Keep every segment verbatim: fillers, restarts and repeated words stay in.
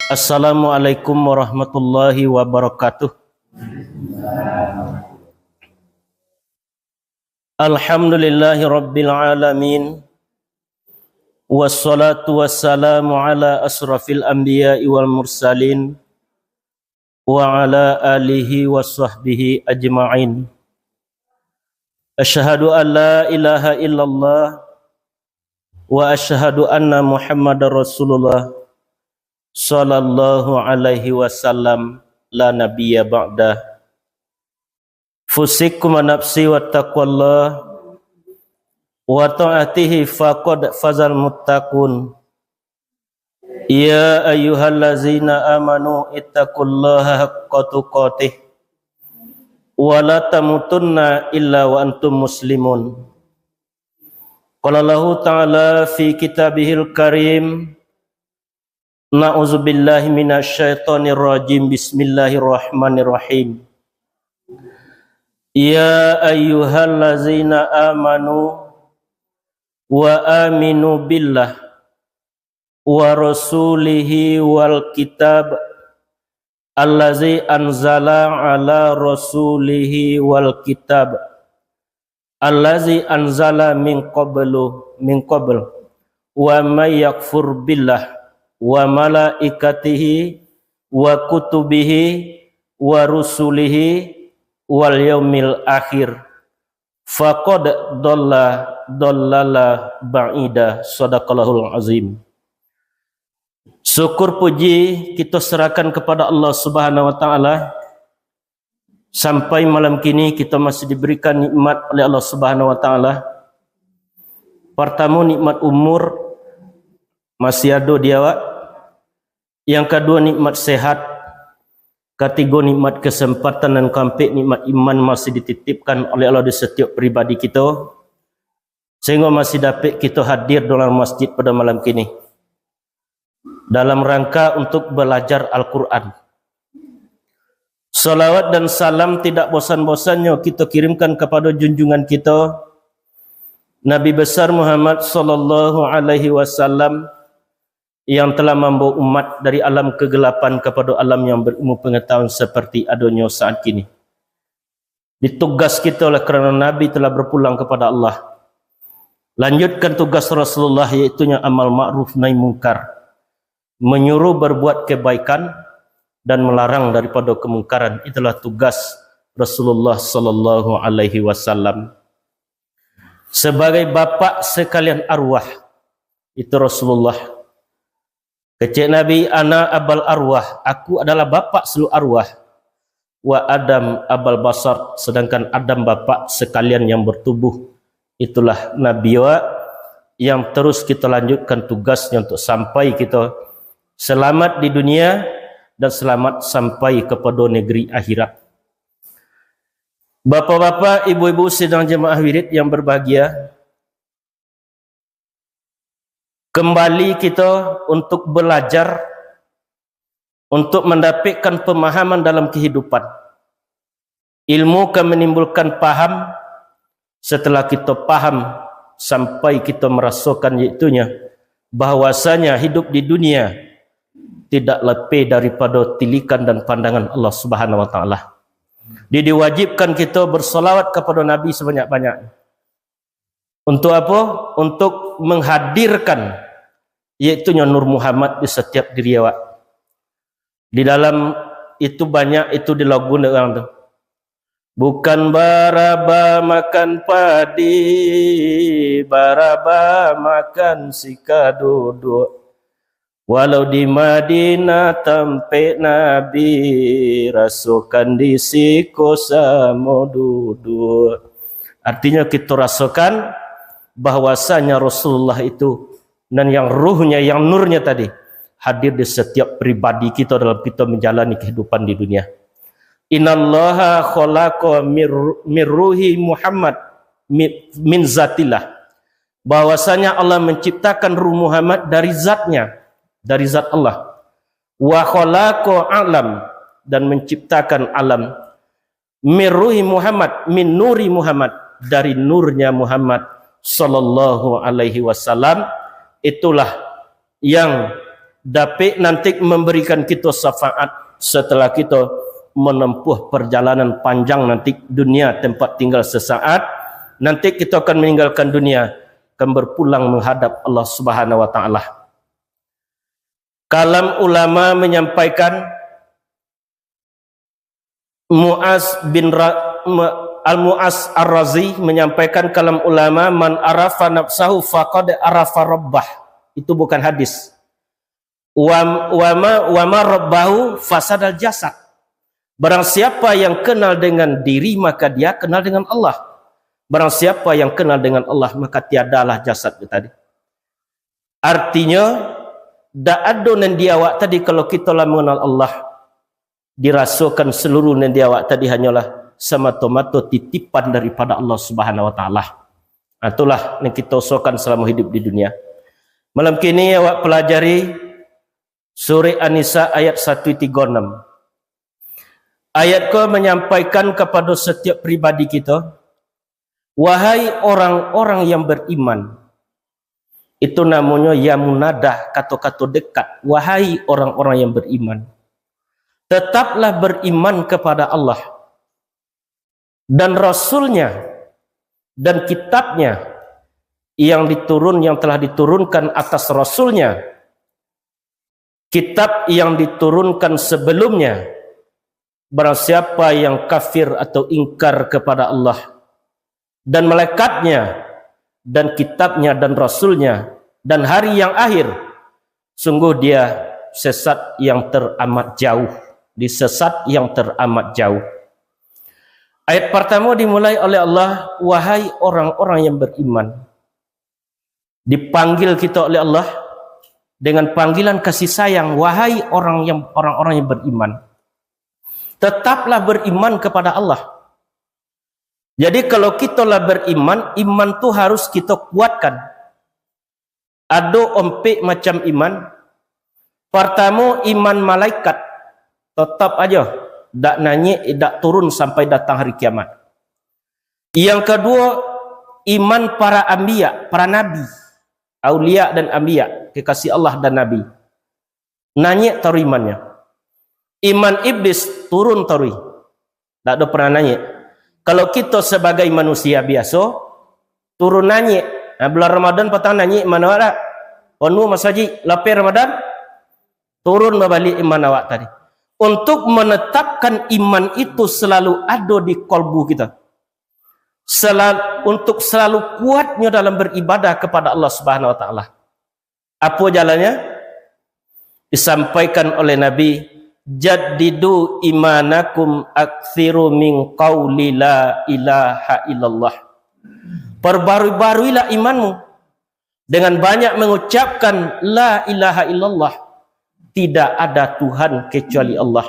Assalamualaikum warahmatullahi wabarakatuh. Alhamdulillahi rabbil alamin. Wassalatu wassalamu ala asrafil anbiya'i wal mursalin, wa ala alihi wa sahbihi ajma'in. Asyhadu an la ilaha illallah wa asyhadu anna Muhammadar Rasulullah sallallahu alaihi wasallam, la nabiyya ba'dah. Fusikum wa nafsi wa taqwallah wa ta'atihi faqad fazal muttaqun. Ya ayyuhallazina amanu ittaqullaha haqqa tuqatih wa la tamutunna illa wa antum muslimun. Qala Allahu ta'ala fi kitabihil karim, na'udzubillahi minasyaitonirrajim. Bismillahirrahmanirrahim. Ya ayyuhallazina amanu wa aminu billah wa rasulihi wal kitab allazi anzala ala rasulihi wal kitab allazi anzala min qablu, min qabl. Wa may yakfur billah wa malaikatihi wa kutubihi wa rusulihi wal yaumil akhir, faqad dhalla dhallala ba'ida. Sadaqallahul azim. Syukur puji kita serahkan kepada Allah Subhanahu wa Ta'ala, sampai malam kini kita masih diberikan nikmat oleh Allah Subhanahu wa Ta'ala. Pertama, nikmat umur, masih ada di awak. Yang kedua, nikmat sehat. Ketiga, nikmat kesempatan. Dan keempat, nikmat iman masih dititipkan oleh Allah di setiap pribadi kita, sehingga masih dapat kita hadir dalam masjid pada malam kini dalam rangka untuk belajar Al-Quran. Salawat dan salam tidak bosan-bosannyo kita kirimkan kepada junjungan kita, Nabi Besar Muhammad sallallahu alaihi wasallam, yang telah mambawa umat dari alam kegelapan kepada alam yang berilmu pengetahuan seperti adonyo saat kini. Ditugas kita oleh karena Nabi telah berpulang kepada Allah. Lanjutkan tugas Rasulullah, yaitunya amal ma'ruf nahi mungkar, menyuruh berbuat kebaikan dan melarang daripada kemungkaran. Itulah tugas Rasulullah sallallahu alaihi wasallam. Sebagai bapak sekalian arwah, itu Rasulullah. Kecek Nabi, "Ana abal arwah, aku adalah bapak seluruh arwah. Wa Adam abal basar, sedangkan Adam bapak sekalian yang bertubuh." Itulah Nabi awak yang terus kita lanjutkan tugasnya untuk sampai kita selamat di dunia dan selamat sampai kepada negeri akhirat. Bapak-bapak, ibu-ibu, sidang jemaah wirid yang berbahagia, kembali kita untuk belajar, untuk mendapatkan pemahaman dalam kehidupan. Ilmu kan menimbulkan paham, setelah kita paham, sampai kita merasakan, yaitunya bahwasanya hidup di dunia tidak lepas daripada tilikan dan pandangan Allah Subhanahu wa Ta'ala. Jadi, diwajibkan kita bersalawat kepada Nabi sebanyak-banyak. Untuk apa? Untuk menghadirkan, yaitunya Nur Muhammad di setiap diri awak. Di dalam itu banyak itu di lagu urang tu. Bukan baraba makan padi, baraba makan sika duduk. Walau di Madinah tampek Nabi, rasokan di siko samo duduk. Artinya, kita rasakan bahwasanya Rasulullah itu, nan yang ruhnya, yang nurnya tadi, hadir di setiap pribadi kita dalam kita menjalani kehidupan di dunia. Innallaha khalaqa mir-, mir ruhi Muhammad mi-, min zatillah. Bahwasanya Allah menciptakan ruh Muhammad dari zatnya, dari zat Allah. Wa khalaqa alam, dan menciptakan alam. Mir ruhi Muhammad, min nuri Muhammad, dari nurnya Muhammad sallallahu alaihi wasallam. Itulah yang dapek nanti memberikan kito syafaat setelah kito menempuh perjalanan panjang nanti dunia tempat tinggal sesaat. Nanti kito akan meninggalkan dunia, akan berpulang menghadap Allah Subhanahu wa Ta'ala. Kalam ulama menyampaikan, Muaz bin Ra-, Ma-, Al-Muaz Ar-Razi menyampaikan kalam ulama, "Man arafa nafsahu faqad arafa rabbah." Itu bukan hadis. "Wa, wa ma, wa ma rabbahu fasadal jasad." Barang siapa yang kenal dengan diri, maka dia kenal dengan Allah. Barang siapa yang kenal dengan Allah, maka tiadalah jasad itu tadi. Artinyo, dak ado nan di awak tadi kalau kito lah mengenal Allah, dirasokan seluruh nan di awak tadi hanyolah samato-mato titipan daripada Allah Subhanahu wa Ta'ala. Nah, itulah yang kita usahakan selama hidup di dunia. Malam kini awak pelajari Surah An-Nisa ayat satu tiga enam. Ayat ko menyampaikan kepada setiap pribadi kita, "Wahai orang-orang yang beriman." Itu namonyo ya munadah, kato-kato dekat. "Wahai orang-orang yang beriman, tetaplah beriman kepada Allah dan Rasul-Nya dan kitab-Nya yang diturun, yang telah diturunkan atas Rasul-Nya, kitab yang diturunkan sebelumnya. Barang siapa yang kafir atau ingkar kepada Allah dan malaikat-Nya dan kitab-Nya dan Rasul-Nya dan hari yang akhir, sungguh dia sesat yang teramat jauh." Di sesat yang teramat jauh. Ayat pertama dimulai oleh Allah, "Wahai orang-orang yang beriman." Dipanggil kita oleh Allah dengan panggilan kasih sayang, "Wahai orang yang, orang-orang yang beriman, tetaplah beriman kepada Allah." Jadi, kalau kita lah beriman, iman tu harus kita kuatkan. Ado ompek macam iman. Pertamo, iman malaikat. Tetap aja, dak nanyek, dak turun sampai datang hari kiamat. Yang kedua, iman para anbiya, para nabi, aulia dan anbiya, kekasih Allah dan nabi. Nanyek taruih imannyo. Iman iblis turun taruih. Dak ado pernah nanyek. Kalau kito sebagai manusia biaso, turun nanyek. Nah, bulan Ramadan patang nanyek iman awak dak? Penuh masajik, lapeh Ramadan, turun babaliak iman awak tadi. Untuk menetapkan iman itu selalu ado di kolbu kita. Selal-, untuk selalu kuatnyo dalam beribadah kepada Allah Subhanahu wa Ta'ala. Apo jalannyo? Disampaikan oleh Nabi, "Jaddidu imanakum aktsiru min qauli la ilaha illallah." Perbarui-baruilah imanmu dengan banyak mengucapkan la ilaha illallah, tidak ada Tuhan kecuali Allah.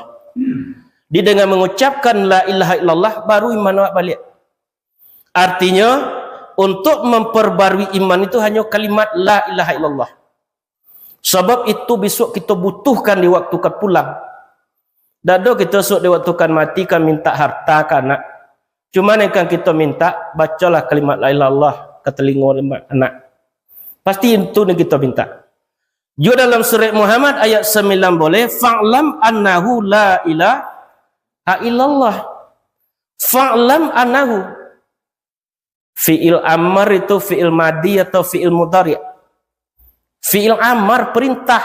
Di dengan mengucapkan la ilaha illallah, baru iman awak baliak. Artinyo, untuk memperbarui iman itu hanyo kalimat la ilaha illallah. Sabab itu bisuak kito butuhkan di waktu ka pulang. Dak ado kito suak di waktu kan mati kan minta harta ka anak. Cuman yang kan kito minta, bacolah kalimat la ilaha illallah ka telingo anak. Pasti itu yang kito minta. Juga dalam surat Muhammad ayat sembilan boleh, "Fa'lam annahu la ilaha illallah." Fa'lam annahu. Fi'il amar itu fi'il madi atau fi'il mudhari? Fi'il amar, perintah.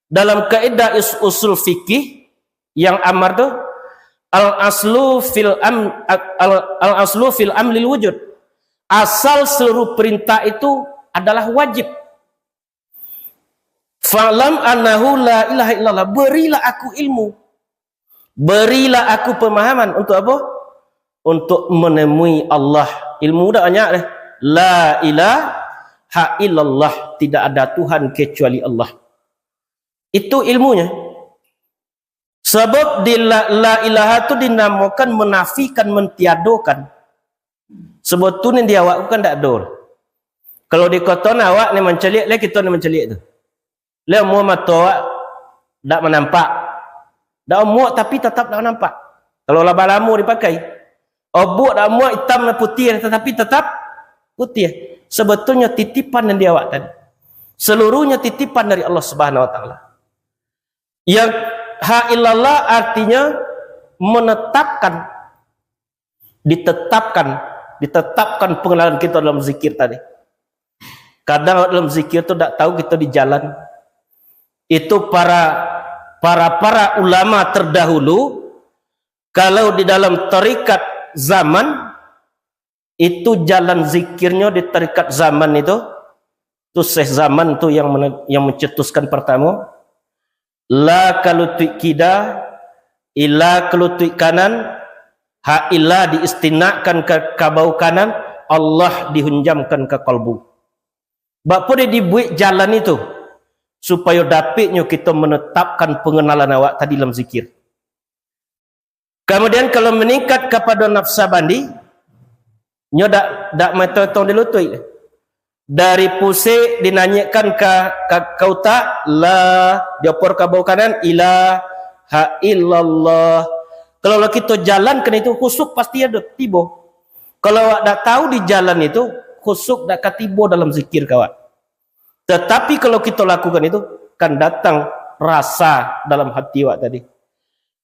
Dalam kaidah is-, usul fikih, yang amar tu, al aslu fil am-, al, al aslu fil amril wujud. Asal seluruh perintah itu adalah wajib. "Fa'lam annahu la ilaha illallah." Berilah aku ilmu. Berilah aku pemahaman. Untuk apa? Untuk menemui Allah. Ilmu dak banyak deh. La ilaha illallah. Tidak ada Tuhan kecuali Allah. Itu ilmunya. Sabab di la, la ilaha tu dinamakan menafikan, mentiadokan. Sebetulnya di awak tu kan dak ado. Kalau di koton awak ni mancaliak, lai kito ni mancaliak tu. Lai amuah mato awak dak manampak. Dak amuah tapi tatap dak manampak. Kalau lah balamo dipakai. Obuak dak amuah itam lah putiah, tatapi tatap putiah. Sebetulnya titipan nan di awak tadi. Seluruhnya titipan dari Allah Subhanahu wa Ta'ala. Yang ha illallah artinya menetapkan, ditetapkan, ditetapkan pengenalan kita dalam zikir tadi. Kadang dalam zikir tu tak tahu kita di jalan. Itu para para para ulama terdahulu, kalau di dalam tarikat zaman, itu jalan zikirnyo di tarikat zaman itu, tu Syekh Zaman tu yang mene-, yang mencetuskan pertama, la kalutuik kida, ila kalutuik kanan, ha ila diistinakkan ka kabau kanan, Allah dihunjamkan ka kalbu. Bak apo dibuek jalan itu? Supayo dapiknyo kito menetapkan pengenalan awak tadi dalam zikir. Kemudian kalau meningkat kepada nafsa bandi, nyo dak, dak metotong di lutuik. Dari pusik dinanyikan ka, ka, ka utak, la, diopor kabau kanan, ila, ha illallah. Kalau lah kito jalankan itu, khusuk pasti ado, tibo. Kalau awak dak tahu di jalan itu, khusuk dak ka tibo dalam zikir ka awak. Tetapi kalau kito lakukan itu, kan datang rasa dalam hati awak tadi.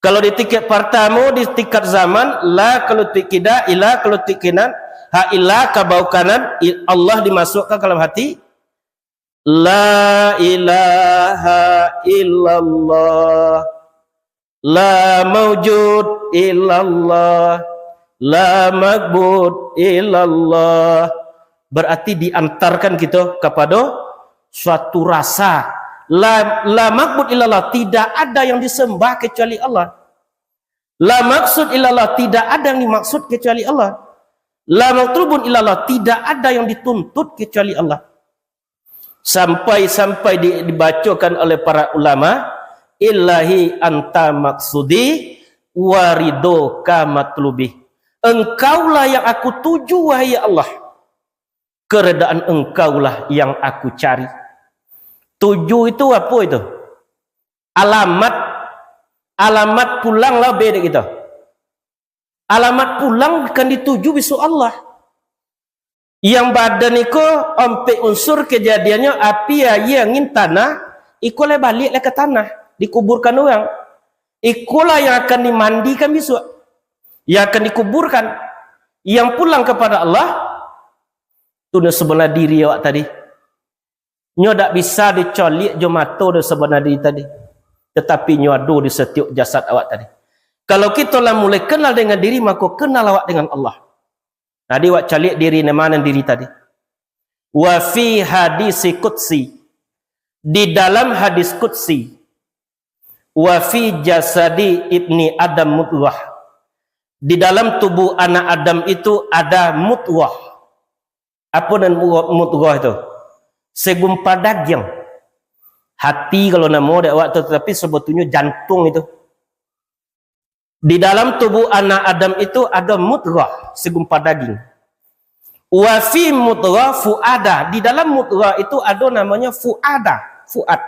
Kalau di tingkat partamo, di tingkat zaman, la kalutuik kida, ila kalutuik kinan, ha ila kabau kanan, i-, Allah dimasukkan ka dalam hati. La ilaha illallah, la maujud illallah, la ma'bud illallah. Berarti diantarkan kito kapado suatu rasa. La, la ma'bud illallah, tidak ada yang disembah kecuali Allah. La maksud illallah, tidak ada yang dimaksud kecuali Allah. La matlubun illallah, tidak ada yang dituntut kecuali Allah. Sampai-sampai di-, dibacokan oleh para ulama, "Ilahi anta maksudi, wa ridhoka matlubi." Engkaulah yang aku tuju, wahai Allah. Keredaan Engkaulah yang aku cari. Tuju itu apo itu? Alamat, alamat pulang lah beda gitu. Alamat pulang kan dituju bisuak Allah. Yang badan iko ompek unsur kejadiannya api, aia, angin, tanah, iko lai baliak lai ka tanah, dikuburkan urang. Ikolah yang akan dimandikan bisuak, yang akan dikuburkan, yang pulang kepada Allah, tu nan sabana diri awak tadi. Nyo dak bisa dicoliak jo mato do sabana diri tadi, tetapi nyo ado di satiok jasad awak tadi. Kalau kito lah mulai kenal dengan diri, mako kenal awak dengan Allah. Tadi awak caliak diri, nan ma nan diri tadi. Wa fi hadisi qudsi, di dalam hadis qudsi, wa fi jasadi ibni Adam mudghah, di dalam tubuh anak Adam itu ada mudghah. Apo nan mudghah, mudghah itu? Segumpa dagiang. Hati kalau namo dek awak tu, tetapi sebetulnyo jantung itu. Di dalam tubuh anak Adam itu ada mudghah, segumpa daging. Wa fi mudghah fuada, di dalam mudghah itu ada namanya fuada, fuad.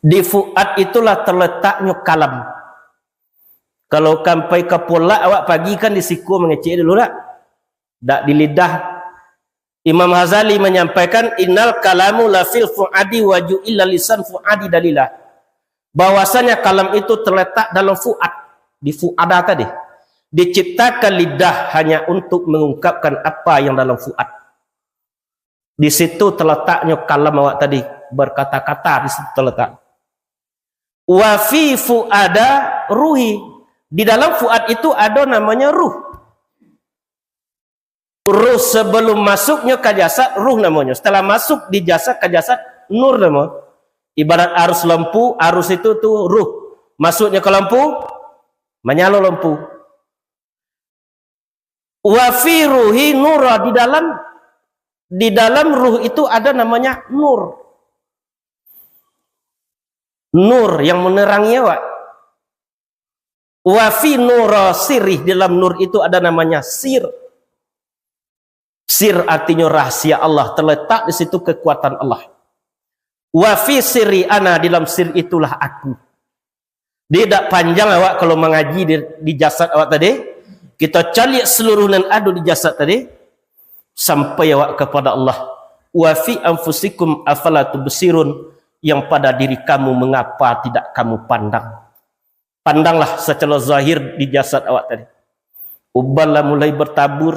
Di fuad itulah terletaknyo kalam. Kalau sampai ka polak awak pagi kan di siko mangecek dulu dak? Dak di lidah. Imam Ghazali menyampaikan, "Innal kalamu lafil fuadi wa ju'ila lisan fuadi dalila." Bahwasanya kalam itu terletak dalam fuad, di fuada tadi. Diciptakan lidah hanya untuk mengungkapkan apa yang dalam fuad. Di situ terletaknyo kalam awak tadi, berkata-kata di situ terletak. Wa fi fuada ruhi. Di dalam fuad itu ada namanya ruh. Ruh sebelum masuknyo ka jasad, ruh namonyo. Setelah masuk di jasad, ka jasad, nur namo. Ibarat arus lampu, arus itu tu ruh. Masuknyo ka lampu, manyalo lampu. Wa fi ruhi nura, di dalam, di dalam ruh itu ada namanya nur. Nur yang menerangi awak. Wa fi nura sirri, di dalam nur itu ada namanya sir. Sir artinyo rahasia Allah, terletak di situ kekuatan Allah. Wa fi sirri ana, di dalam sir itulah aku. Jadi dak panjang awak kalau mangaji di, di jasad awak tadi, kito caliak seluruh nan ado di jasad tadi, sampai awak kepada Allah. Wa fi anfusikum afala tubsirun, yang pada diri kamu mengapa tidak kamu pandang? Pandanglah secara zahir di jasad awak tadi. Uban lah mulai bertabur,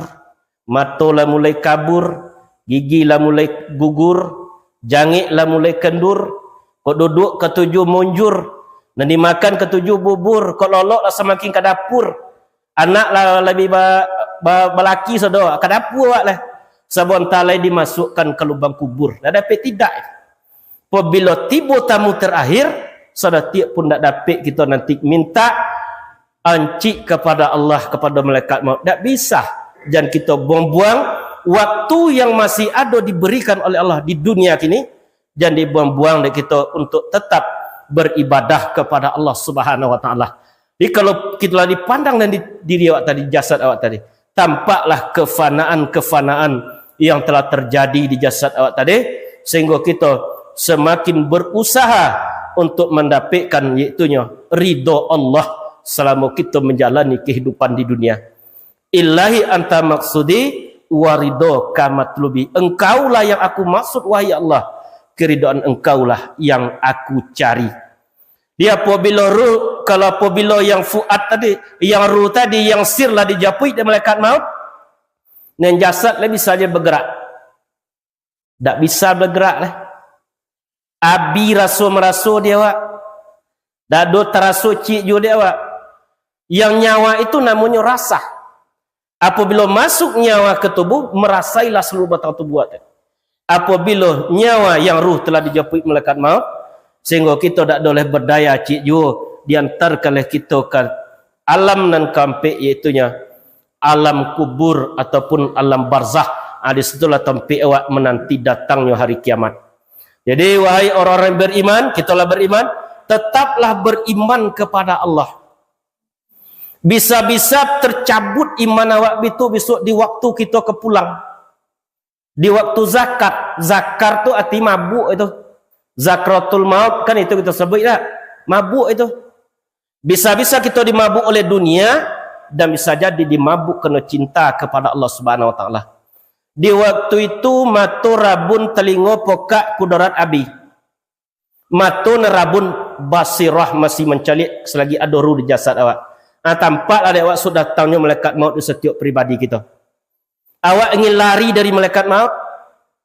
mato lah mulai kabur, gigi lah mulai gugur, jangik lah mulai kendur, kok duduk katuju munjur, nan dimakan katuju bubur, kok lolok lah samakin ka dapur. Anak lah labiah ba, ba, balaki sado, ka dapur awak lah. Sabanta lai dimasukkan ka lubang kubur. Dah dapek tidak? Pabilo tibo tamu terakhir, sadatiak pun dak dapek kito nanti minta ancik kepada Allah, kepada malaikat maut. Dak bisa. Jan kito buang-buang waktu yang masih ado diberikan oleh Allah di dunia kini, jan dibuang-buang dek kito untuk tetap beribadah kepada Allah Subhanahu wa Ta'ala. Jadi, kalau kito lah dipandang dan di diri awak tadi, jasad awak tadi, tampaklah kefanaan-kefanaan yang telah terjadi di jasad awak tadi, sehingga kito semakin berusaha untuk mendapatkan, yaitunyo ridho Allah selama kito menjalani kehidupan di dunia. Ilahi anta maksudi wa ridho ka matlubi. Engkaulah yang aku maksud, wahai Allah. Keridhaan Engkaulah yang aku cari. Dia apabila ruh, kalau apabila yang fuad tadi, yang ruh tadi, yang sir lah dijapuik dek malaikat maut, nan jasad lah bisa aja bergerak. Dak bisa bergerak lah. Abi raso meraso di awak. Dak ado taraso ciek juo di awak. Yang nyawa itu namonyo rasah. Apabila masuk nyawa ke tubuh, merasailah seluruh batang tubuh awak tu. Apabila nyawa yang ruh telah dijapuik malaikat maut, sehingga kito dak doleh berdaya ciek juo, diantarkanlah kito ka alam nan kaampek, yaitunyo alam kubur ataupun alam barzah. Ha, di situlah tampek awak menanti datangnyo hari kiamat. Jadi, wahai orang-orang yang beriman, kitolah beriman, tetaplah beriman kepada Allah. Bisa-bisa tercabut iman awak bitu besok di waktu kito ke pulang. Di waktu zakat, zakar tu arti mabuk itu. Zakratul maut kan itu kita sebut dah. Mabuk itu. Bisa-bisa kita dimabuk oleh dunia dan bisa jadi dimabuk kena cinta kepada Allah Subhanahu wa Taala. Di waktu itu mato rabun, telingo pokak, kudarat abih. Mato nan rabun, basirah masih mancaliak selagi ado ruh di jasad awak. Ah, tampaklah dek awak sudah datangnyo malaikat maut di setiap pribadi kita. Awak ingin lari dari malaikat maut,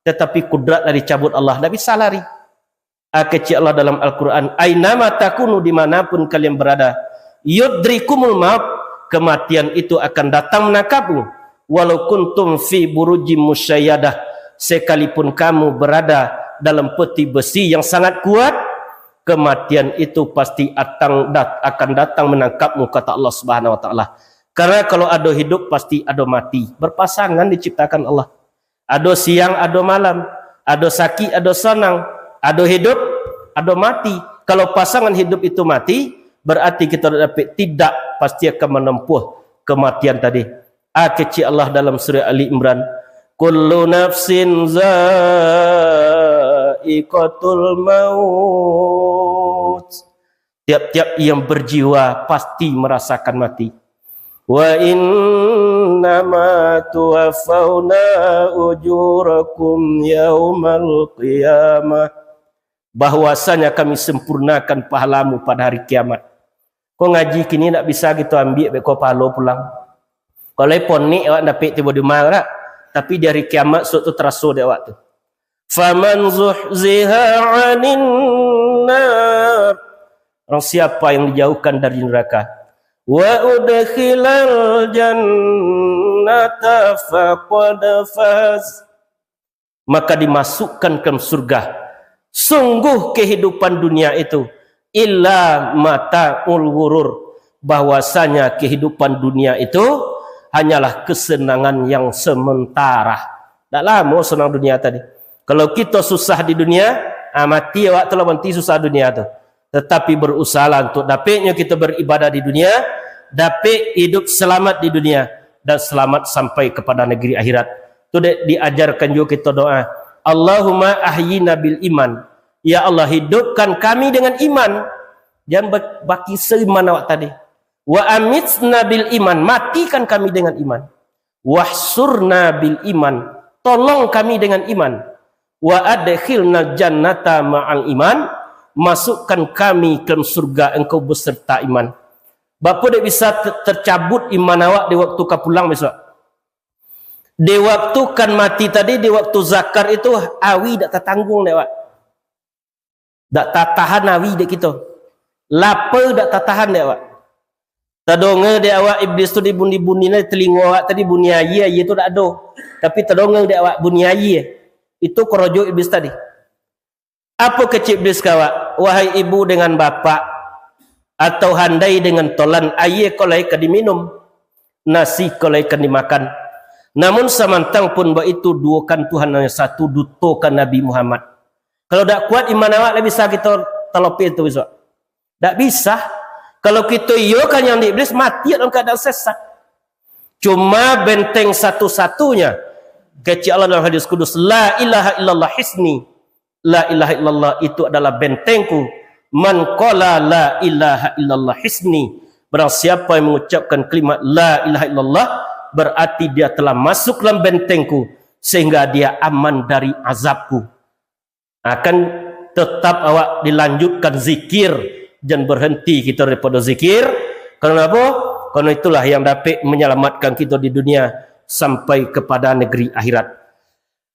tetapi kudrat lah dicabut Allah, ndak bisa lari. Ah, kecek Allah dalam Al-Quran, "Ainama takunu, dimanapun kalian berada, yudrikumul maut, kematian itu akan datang menangkapmu. Walau kuntum fi burujim musyayadah, sekalipun kamu berada dalam peti besi yang sangat kuat, kematian itu pasti atang, dat-, akan datang menangkapmu," kata Allah Subhanahu wa Taala. Karena kalau ado hidup, pasti ado mati. Berpasangan diciptakan Allah. Ado siang, ado malam. Ado sakik, ado sanang. Ado hidup, ado mati. Kalau pasangan hidup itu mati, berarti kita dak dapek, tidak, pasti akan menempuh kematian tadi. Ah, kecek Allah dalam surah Ali Imran, "Kullu nafsin za'iqatul maut." Tiap-tiap yang berjiwa pasti merasakan mati. "Wa innama tuwaffauna ujurakum yaumal qiyamah." Bahwasanya kami sempurnakan pahalamu pada hari kiamat. Ko ngaji kini ndak bisa kito ambiak beko pahalo pulang. Kalau ponik awak dapek tibo di rumah dak, tapi di hari kiamat sok tu teraso dek awak tu. "Faman zuhziha 'anin nar," orang siapa yang dijauhkan dari neraka, "wa udkhilal jannata faqad faz," maka dimasukkan ke surga. Sungguh kehidupan dunia itu illa mata'ul ghurur, bahwasanya kehidupan dunia itu hanyalah kesenangan yang sementara. Dak lamo senang dunia tadi. Kalau kito susah di dunia, ah, mati awak tu lah, berhenti susah dunia tu. Tetapi berusahalah untuk dapiknyo kito beribadah di dunia, dapik hidup selamat di dunia, dan selamat sampai kepada negeri akhirat. Tu dek diajarkan juga kita doa, "Allahumma ahyina bil iman." Ya Allah, hidupkan kami dengan iman. Jangan ba-, bakisa iman awak tadi. "Wa amitna bil iman." Matikan kami dengan iman. "Wahsyurna bil iman." Tolong kami dengan iman. "Wa adkhilnal jannata ma'al iman," masukkan kami ke dalam surga engkau beserta iman. Bapa dek bisa ter-, tercabut iman awak di waktu ka pulang besok? Di waktu kan mati tadi, di waktu zakar itu, awi dak tatangguang dek awak. Dak tatahan awi dek kito. Lapa dak tatahan dek awak. Tadonga dek awak Iblis tu dibunyi-bunyi di telingo awak tadi bunyi aia, aia tu dak ado. Tapi tadonga dek awak bunyi aia. Itu korojo Iblis tadi. Apo kecek Iblis ka awak? Wahai ibu dengan bapak, atau handai dengan tolan, aia ko lai ka diminum, nasi ko lai ka dimakan. Namun samantang pun baitu, duokan Tuhan nan satu, dutokan Nabi Muhammad. Kalau dak kuat iman awak, lah bisa kito talopeh tu besok? Dak bisa. Kalau kito iyokan yang di Iblis, mati dalam keadaan sesat. Cuma benteng satu-satunya, kecek Allah dalam hadis kudus, "La ilaha illallah hisni." La ilaha illallah itu adalah bentengku. "Man qala la ilaha illallah hisni." Barang siapa yang mengucapkan kalimat la ilaha illallah, berarti dia telah masuk dalam bentengku, sehingga dia aman dari azabku. Akan tetap awak dilanjutkan zikir, jan berhenti kito daripada zikir. Karena apa? Karena itulah yang dapek menyelamatkan kito di dunia sampai kepada negeri akhirat.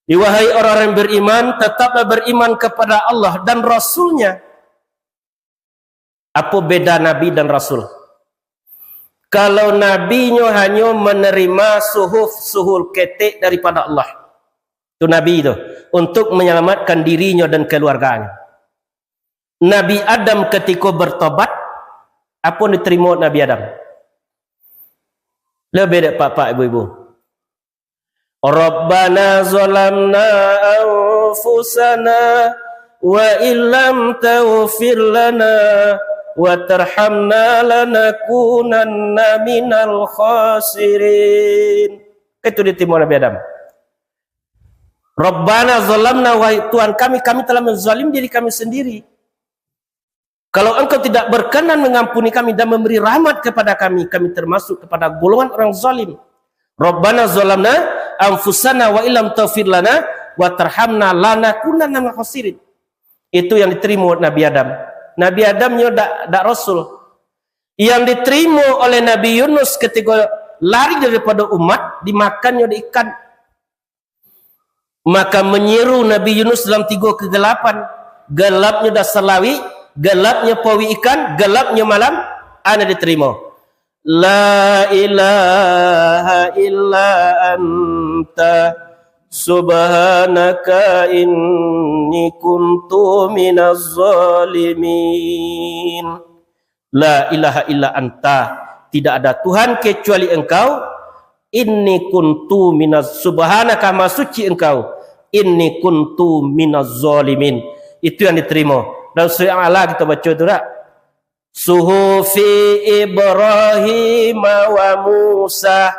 Wahai orang yang beriman, tetaplah beriman kepada Allah dan Rasul-Nya. Apo beda Nabi dan Rasul? Kalau Nabi nyo hanyo menerima suhuf-suhul ketek daripada Allah, tu Nabi tu, untuk menyelamatkan dirinyo dan keluarganyo. Nabi Adam katiko bertobat, apo yang diterimo Nabi Adam? Lebih dek bapak, ibu-ibu. "Rabbana zalamna anfusana wa illam taghfir lana wa tarhamna lanakunanna minal khasirin." Itu diterimo Nabi Adam. "Rabbana zalamna," wahai Tuhan kami, kami telah menzalim diri kami sendiri. Kalau Engkau tidak berkenan mengampuni kami dan memberi rahmat kepada kami, kami termasuk kepada golongan orang zalim. "Rabbana zalamna anfusana wa illam taghfir lana wa tarhamna lanakunanna minal khasirin." Itu yang diterimo Nabi Adam. Nabi Adam nyo dak, dak rasul. Yang diterimo oleh Nabi Yunus ketika lari daripada umat, dimakannyo dek ikan. Maka menyeru Nabi Yunus dalam tigo kegelapan. Gelapnyo dasar lauik, gelapnyo pauik ikan, gelapnyo malam, a nan diterimo. "La ilaha illa anta, subhanaka inni kuntu minaz zalimin." "La ilaha illa anta," tidak ada Tuhan kecuali Engkau. "Inni kuntu minaz, subhanaka, maha suci Engkau. Inni kuntu minaz zalimin." Itu yang diterimo. Dalam surah Al-A'la kita baca tu dak? "Suhufi Ibrahim wa Musa."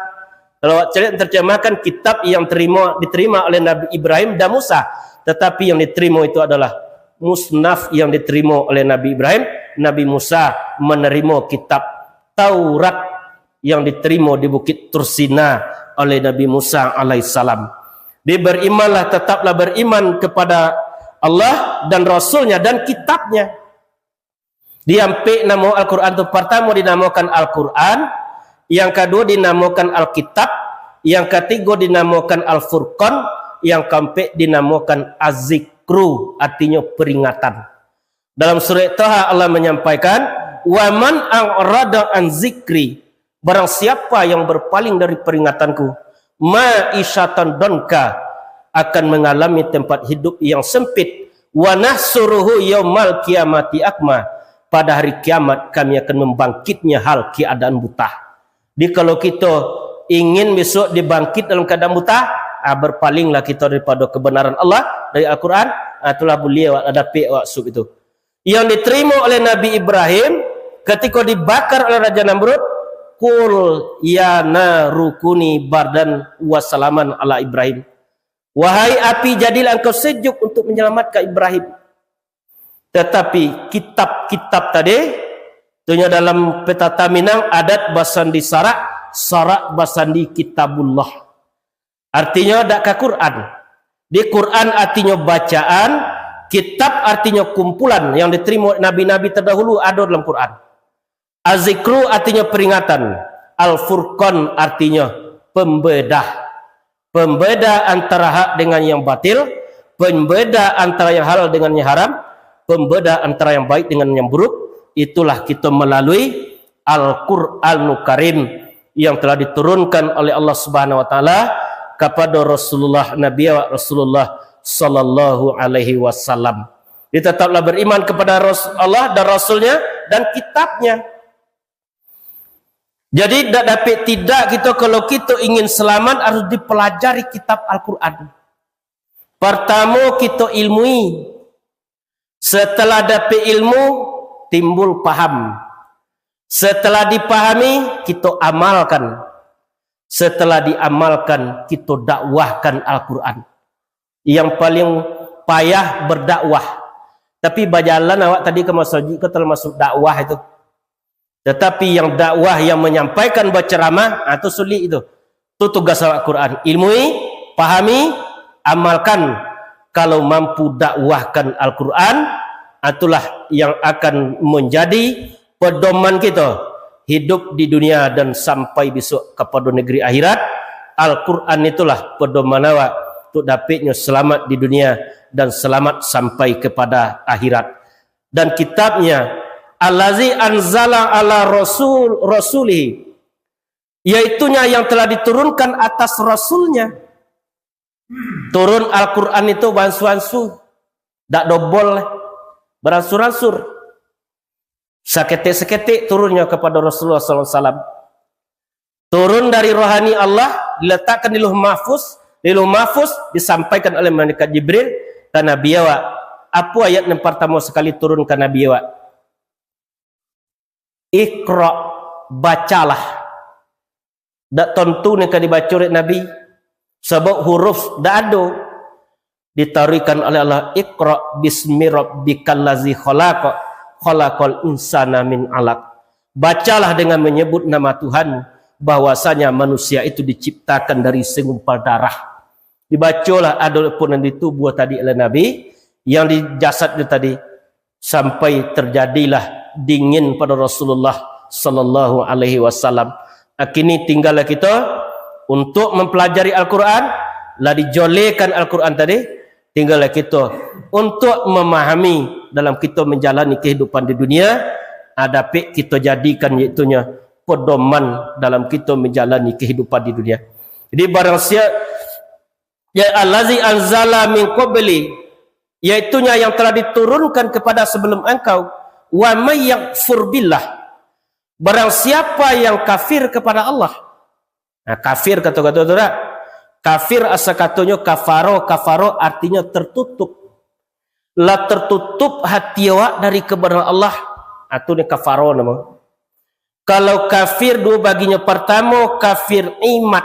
Kalau awak caliak terjemahkan kitab yang terima, diterima oleh Nabi Ibrahim dan Musa. Tetapi yang diterima itu adalah musnaf yang diterima oleh Nabi Ibrahim. Nabi Musa menerima kitab Taurat yang diterima di Bukit Tursina oleh Nabi Musa alaihissalam. Jadi berimanlah, tetaplah beriman kepada Allah dan Rasul-Nya dan kitab-Nya. Diampek namo Al-Quran tu, partamo dinamakan Al-Quran, yang kaduo dinamakan Alkitab, yang katigo dinamakan Al-Furqan, yang kaampek dinamakan Az-Zikru, artinyo peringatan. Dalam surah Taha Allah menyampaikan, "Wa man a'rada an zikri," barang siapa yang berpaling dari peringatanku, "ma'isyatan danka," akan mengalami tempat hidup yang sempit, "wa nahsyuruhu yaumal qiyamati a'ma," pada hari kiamat kami akan membangkitnya hal keadaan buta. Jadi kalau kito ingin besok dibangkit dalam keadaan buta, ah, berpalinglah kito daripada kebenaran Allah, dari Al-Quran, ah, itulah buliah awak dapek awak sup itu. Yang diterima oleh Nabi Ibrahim ketika dibakar oleh Raja Namrud, "Qul ya naru kuni bardan wa salaman ala Ibrahim." Wahai api, jadilah engkau sejuk untuk menyelamatkan Ibrahim. Tetapi kitab-kitab tadi, tunyo dalam petata Minang, adat basandi sarak, sarak basandi kitabullah. Artinyo dak ka Quran. Di Quran artinyo bacaan, kitab artinyo kumpulan yang diterima nabi-nabi terdahulu ado dalam Quran. Az-zikru artinyo peringatan, al-furqan artinyo pembeda. Pembeda antara hak dengan yang batil, pembeda antara yang halal dengan yang haram, pembeda antara yang baik dengan yang buruk, itulah kita melalui Al-Qur'anul Karim yang telah diturunkan oleh Allah Subhanahu wa taala kepada Rasulullah, Nabi awak Rasulullah sallallahu alaihi wasallam. Jadi tetaplah beriman kepada Ras-, Allah dan Rasulnya dan kitabnya. Jadi dak dapik tidak kita, kalau kita ingin selamat harus dipelajari kitab Al-Quran. Pertama kita ilmui. Setelah dapik ilmu, timbul paham. Setelah dipahami, kita amalkan. Setelah diamalkan, kita dakwahkan Al-Quran. Yang paling payah berdakwah. Tapi bajalan awak tadi ka masajik ko termasuk dakwah itu. Tetapi yang dakwah, yang menyampaikan, berceramah, ah, tu sulik itu. Tu tugas awak Quran. Ilmui, pahami, amalkan. Kalau mampu dakwahkan Al-Quran, ah, itulah yang akan menjadi pedoman kita hidup di dunia dan sampai besok kepada negeri akhirat. Al-Quran itulah pedoman awak untuk dapiknya selamat di dunia dan selamat sampai kepada akhirat. Dan kitabnya, allazi anzala ala rasul, rasulihi, yaitunya yang telah diturunkan atas rasulnya. Turun Al-Quran itu beransur-ansur, dak dobol, beransur-ansur. Saketek-saketek turunnya kepada Rasulullah sallallahu alaihi wasallam. Turun dari rohani Allah, diletakkan di Lauh Mahfuz, di Lauh Mahfuz disampaikan oleh malaikat Jibril ka Nabi awak. Apo ayat yang pertama sekali turun ka Nabi awak? Iqra, bacalah. Dak tontu ni ka dibaco dek Nabi, sabab huruf dak ado. Ditaruihkan oleh Allah, "Iqra bismi rabbikal ladzi khalaq, khalaqal insana min alaq." Bacalah dengan menyebut nama Tuhan, bahwasanya manusia itu diciptakan dari segumpal darah. Dibacolah adapun yang di tubuh tadi oleh Nabi, yang di jasad itu tadi, sampai terjadilah dingin pada Rasulullah sallallahu alaihi wasallam. Kini tinggallah kita untuk mempelajari Al-Quran, lah dijolekan Al-Quran tadi, tinggallah kita untuk memahami dalam kita menjalani kehidupan di dunia, ah, dapik kita jadikan, yaitunya pedoman dalam kita menjalani kehidupan di dunia. Jadi barang siapa, ya, allazi anzala min qabli, yaitunya yang telah diturunkan kepada sebelum engkau, wa may yakfur billah, barang siapa yang kafir kepada Allah. Nah, kafir kato-kato tu dak? Kafir asa katonyo kafaro, kafaro artinyo tertutup. Lah tertutup hati awak dari kebenaran Allah. Ah, tu ni kafaro namo. Kalau kafir duo baginyo, pertamo kafir imat,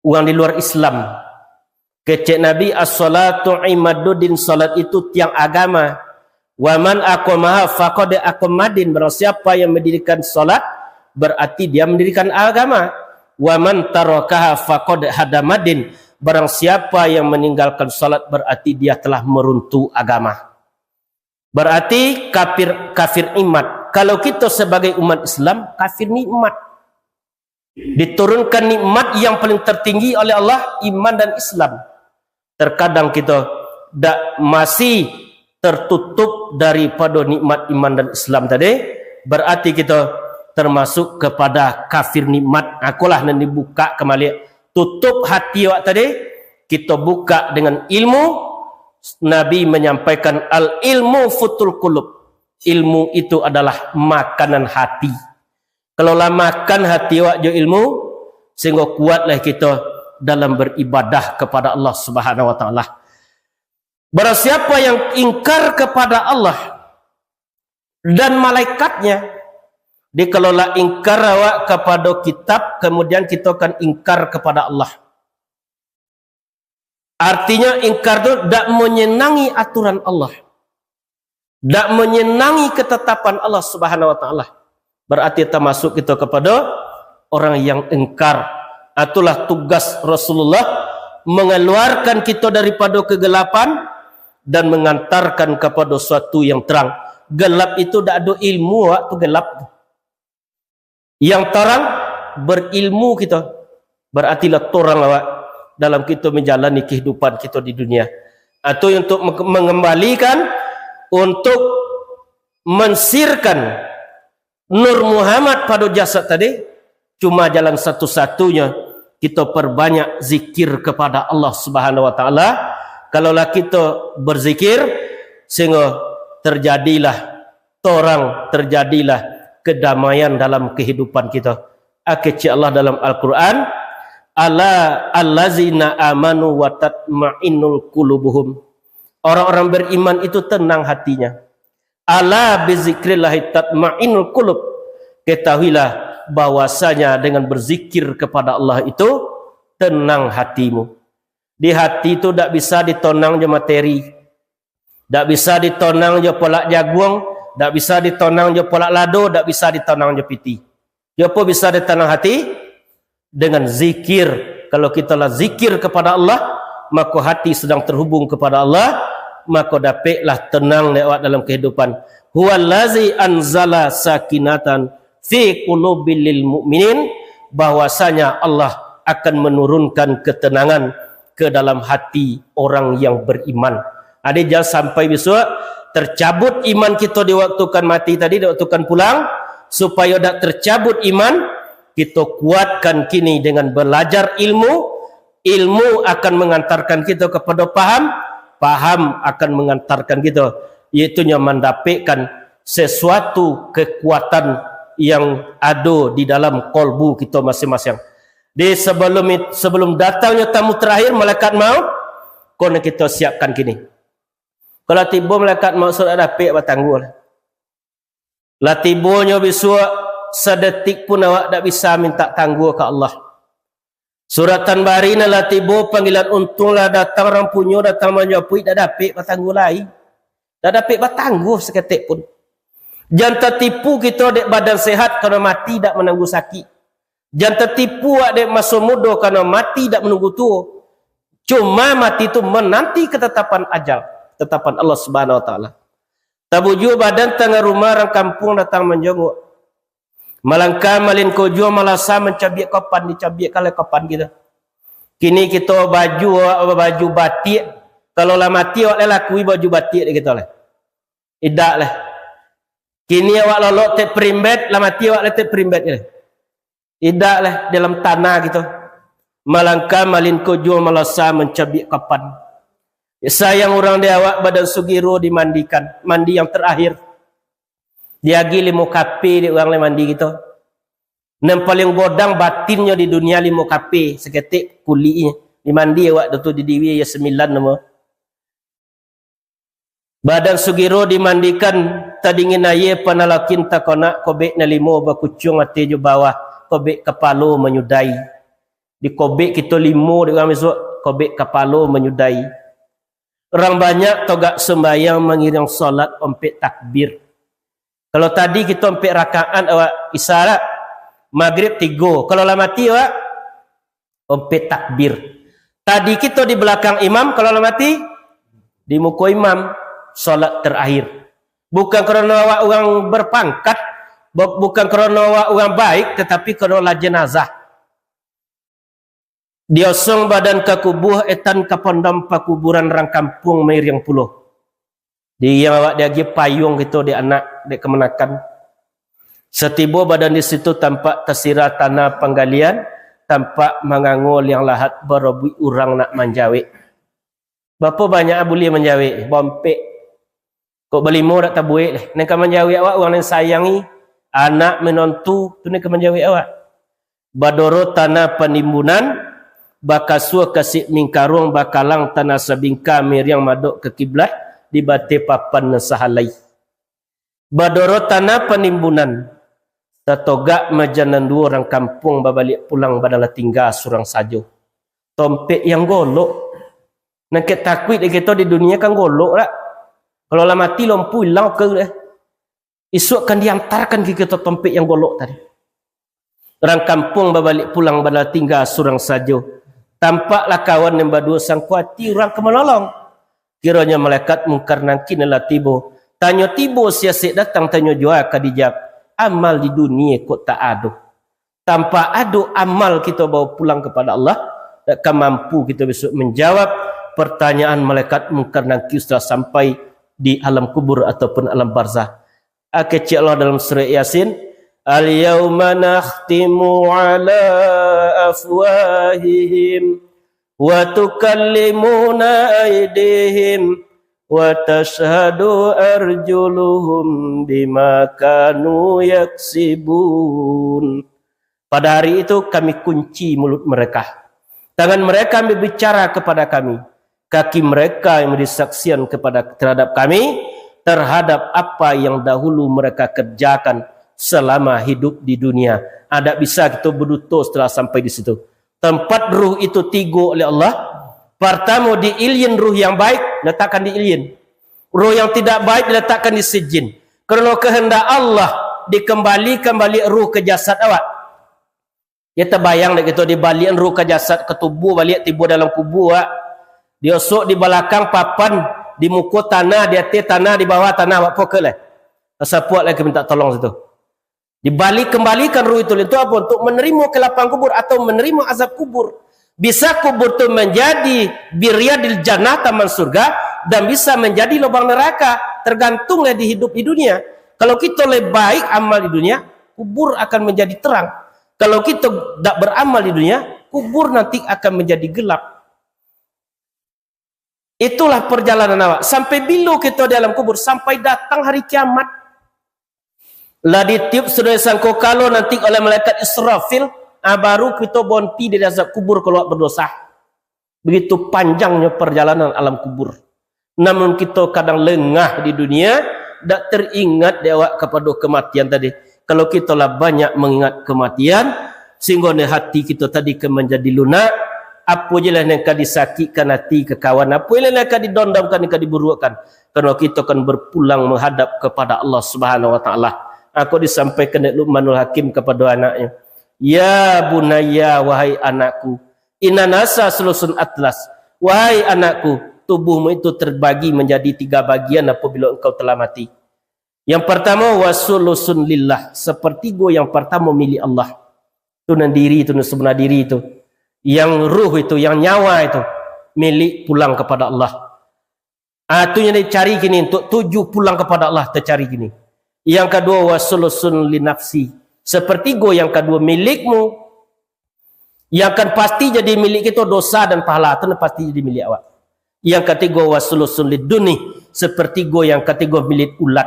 urang di luar Islam. Kecek Nabi, "As-salatu imaduddin, salat itu tiang agama. Wa man aqamaha faqad aqamaddin, barang siapa yang mendirikan salat, berarti dia mendirikan agama. Wa man tarakaha faqad hadamaddin, barang siapa yang meninggalkan salat, berarti dia telah meruntuh agama." Berarti kafir, kafir imat. Kalau kita sebagai umat Islam, kafir nikmat. Diturunkan nikmat yang paling tertinggi oleh Allah, iman dan Islam. Terkadang kita dak, masih tertutup daripada nikmat iman dan Islam tadi, berarti kita termasuk kepada kafir nikmat. Akulah nan dibuka kembali, tutup hati awak tadi, kita buka dengan ilmu. Nabi menyampaikan, "Al ilmu futul qulub." Ilmu itu adalah makanan hati. Kalau lah makan hati awak jo ilmu, sehingga kuatlah kita dalam beribadah kepada Allah Subhanahu wa taala. Barang siapa yang ingkar kepada Allah dan malaikatnya, jadi kalau lah ingkar awak kepada kitab, kemudian kita akan ingkar kepada Allah. Artinya ingkar tu dak menyenangi aturan Allah. Dak menyenangi ketetapan Allah Subhanahu wa taala. Berarti termasuk kita kepada orang yang ingkar. Itulah tugas Rasulullah mengeluarkan kita daripada kegelapan dan mengantarkan kepada suatu yang terang. Gelap itu dak ado ilmu, awak tu gelap. Yang terang, berilmu kita. Berartilah terang awak dalam kita menjalani kehidupan kita di dunia. Atau untuk meng-, mengembalikan, untuk mensirkan Nur Muhammad pada jasad tadi, cuma jalan satu-satunya, kita perbanyak zikir kepada Allah Subhanahu wa Ta'ala. Kalaulah kita berzikir, sehingga terjadilah terang, terjadilah kedamaian dalam kehidupan kita. Kecek Allah dalam Al-Quran, "Ala allazina amanu wa tatma'innul qulubuhum." Orang-orang beriman itu tenang hatinya. "Ala bizikrillahi tatma'innul qulub." Ketahuilah bahwasanya dengan berzikir kepada Allah itu tenang hatimu. Di hati tu dak bisa ditonang jo materi. Dak bisa ditonang jo polak jaguang, dak bisa ditonang jo polak lado, dak bisa ditonang jo piti. Jo apo bisa ditonang hati? Dengan zikir. Kalau kita lah zikir kepada Allah, mako hati sedang terhubung kepada Allah, mako dapeklah tenang dek awak dalam kehidupan. "Huwallazi anzala sakinatan fi qulubil mu'minin," bahwasanya Allah akan menurunkan ketenangan ke dalam hati orang yang beriman. Jadi, jangan sampai besok tercabut iman kita di waktu kan mati tadi, di waktu kan pulang, supaya dak tercabut iman, kita kuatkan kini dengan belajar ilmu. Ilmu akan mengantarkan kita kepada paham, paham akan mengantarkan kita, yaitunyo mandapekkan sesuatu kekuatan yang ado di dalam kolbu kita masing-masing. Di sebelum it-, sebelum datangnya tamu terakhir, malaikat maut, kono kita siapkan kini. Kalau tibo malaikat maut, sudah dapek batangguh lah. Lah tibonyo bisuak, sadetik pun awak dak bisa minta tangguh ka Allah. Suratan bari nan lah tibo, panggilan untuang lah datang, urang punyo datang manjapuik, dak dapek batangguh lai. Dak dapek batangguh saketek pun. Jan tatipu kito dek badan sehat, karano mati dak manangguh sakik. Jan tatipu awak dek maso mudo, karano mati dak manunggu tuo. Cuma mati tu menanti ketetapan ajal, ketetapan Allah Subhanahu Wa Taala. Tabujua badan tangah rumah, urang kampuang datang manjongok. Malangkah malin kujua malasa mancabiak kapan, dicabiakkan lai kapan kito. Kini kito baju, baju batiak. Kalau lah mati awak lai lakui baju batiak dek kito lai? Idak lai. Kini awak lolok tek primbet, lah mati awak lai tek primbet lai? Idak lai, dalam tanah kito. Malangkah malin kujua malasa mancabiak kapan. Sayang urang dek awak, badan sugiro dimandikan, mandi yang terakhir. Diagiah limo kape dek urang lai mandi kito. Nan paliang godang batinnyo di dunia limo kape, saketek kuliknyo. Dimandi awak tu, di diwi iyo sambilan namo. Badan sugiro dimandikan, tadingin aia panalakin takonak, kobek nan limo bakucuang ateh jo bawah, kobek kapalo manyudai. Dikobek kito limo dek urang bisuak, kobek kapalo manyudai. Urang banyak togak sumbayang mangiriang solat ompek takbir. Kalau tadi kito ompek rakaat awak Isya lah, Magrib tigo. Kalau lah mati awak, ompek takbir. Tadi kito di balakang imam, kalau lah mati, di muko imam, solat terakhir. Bukan karano awak urang berpangkat, bu-, bukan karano awak urang baik, tetapi karano lah jenazah. Diosong badan ka kubua, etan ka pondam pakuburan, urang kampuang mairiang pulo. Diiriang awak diagiah payuang kito dek anak, dek kamanakan. Satibo badan di situ, tampak tasirah tanah panggalian, tampak mangango liang lahat, barobuik urang nak manjawek. Bapo banyak buliah manjawek, baompek. Kok balimo dak tabuek lai. Nan ka manjawek awak, urang nan sayangi, anak minantu, tu nan ka manjawek awak. Badoro tanah panimbunan, bakasua kasik mingkaruang, bakalang tanah sabingka, miriang madok ka kiblat, di bateh papan nan sahalai. Badoro tanah panimbunan, tatogak maja nan duo, urang kampuang babaliak pulang, badan lah tingga surang sajo. Tompek yang golok. Nan kek takuik dek kito di dunia kan golok dak? Kalau lah mati, lompu ilang ke deh. Isuak kan diantarkan ka kito tompek yang golok tadi. Urang kampuang babaliak pulang, badan lah tingga surang sajo. Tampaklah kawan nan baduo sangko ati urang ka manolong. Kironyo malaikat Mungkar Nangkir lah tibo. Tanyo tibo sia sek datang, tanyo juo ka dijawab. Amal di dunia kok tak ado. Tanpa ado amal kito bawa pulang kepada Allah, tak akan mampu kito besok menjawab pertanyaan malaikat Mungkar Nangkir setelah sampai di alam kubur ataupun alam barzah. Ah, kecek Allah dalam surah Yasin, "Al-yauma nakhtimu ala afwahihim wa tukallimuna aidihim wa tashhadu arjuluhum bima kanu yaksibun." Pada hari itu Kami kunci mulut mereka. Tangan mereka berbicara kepada Kami. Kaki mereka yang memberi saksian kepada, terhadap Kami, terhadap apa yang dahulu mereka kerjakan selama hidup di dunia. Ada bisa kita berduto setelah sampai di situ. Tempat ruh itu tigo oleh Allah, pertama di iliyin ruh yang baik, letakkan di iliyin. Ruh yang tidak baik diletakkan di sijin. Kerana kehendak Allah, dikembalikan balik ruh ke jasad awak. Ya, tabayang dek kito, dibaliakan ruh ka jasad, ka tubuh baliak tibo dalam kubur, ah. Diosok di balakang papan, di muko tanah, di ateh tanah, di bawah tanah, buat apo ke lai? Tasapuak lai ka minta tolong situ. Dibalik kembalikan ruh itu, untuk apo? Untuk menerima kelaparan kubur atau menerima azab kubur. Bisa kubur tu menjadi biriyadil jannah, taman surga, dan bisa menjadi lubang neraka, tergantung lah di hidup di dunia. Kalau kito lai baik amal di dunia, kubur akan menjadi terang. Kalau kito dak beramal di dunia, kubur nanti akan menjadi gelap. Itulah perjalanan awak. Sampai bilo kito di alam kubur? Sampai datang hari kiamat. Lah ditiup sudah sangkakala nanti oleh malaikat Israfil, ah, baru kito bonti dari azab kubur kalau awak berdosa. Begitu panjangnyo perjalanan alam kubur. Namun kito kadang lengah di dunia, dak teringat dek awak kapado kematian tadi. Kalau kito lah banyak mengingat kematian, sehingga ni hati kito tadi ka manjadi lunak, apo je lah nan ka disakikkan hati ka kawan, apo je lah nan ka didondamkan, nan ka diburuakkan. Karena kito kan berpulang menghadap kepada Allah Subhanahu wa Taala. Ako disampaikan dek Luqmanul Hakim kapado anaknyo, "Ya bunayya, wahai anakku, inna nasa sulusun atlas. Wahai anakku, tubuhmu itu terbagi menjadi tiga bagian apabila engkau telah mati. Yang pertama, wa sulusun lillah, sepertigo yang pertama milik Allah." Tu nan diri tu, nan sebenar diri tu. Yang ruh itu, yang nyawa itu, milik pulang kepada Allah. Ah, tu yang dicari kini, untuk tuju pulang kepada Allah, tercari kini. Yang kedua, wa sulusun li nafsi. Sepertigo yang kedua milikmu. Yang akan pasti jadi milik kito dosa dan pahala, tu nan pasti jadi milik awak. Yang ketiga, wa sulusun lid duni. Sepertigo yang ketiga milik ulat.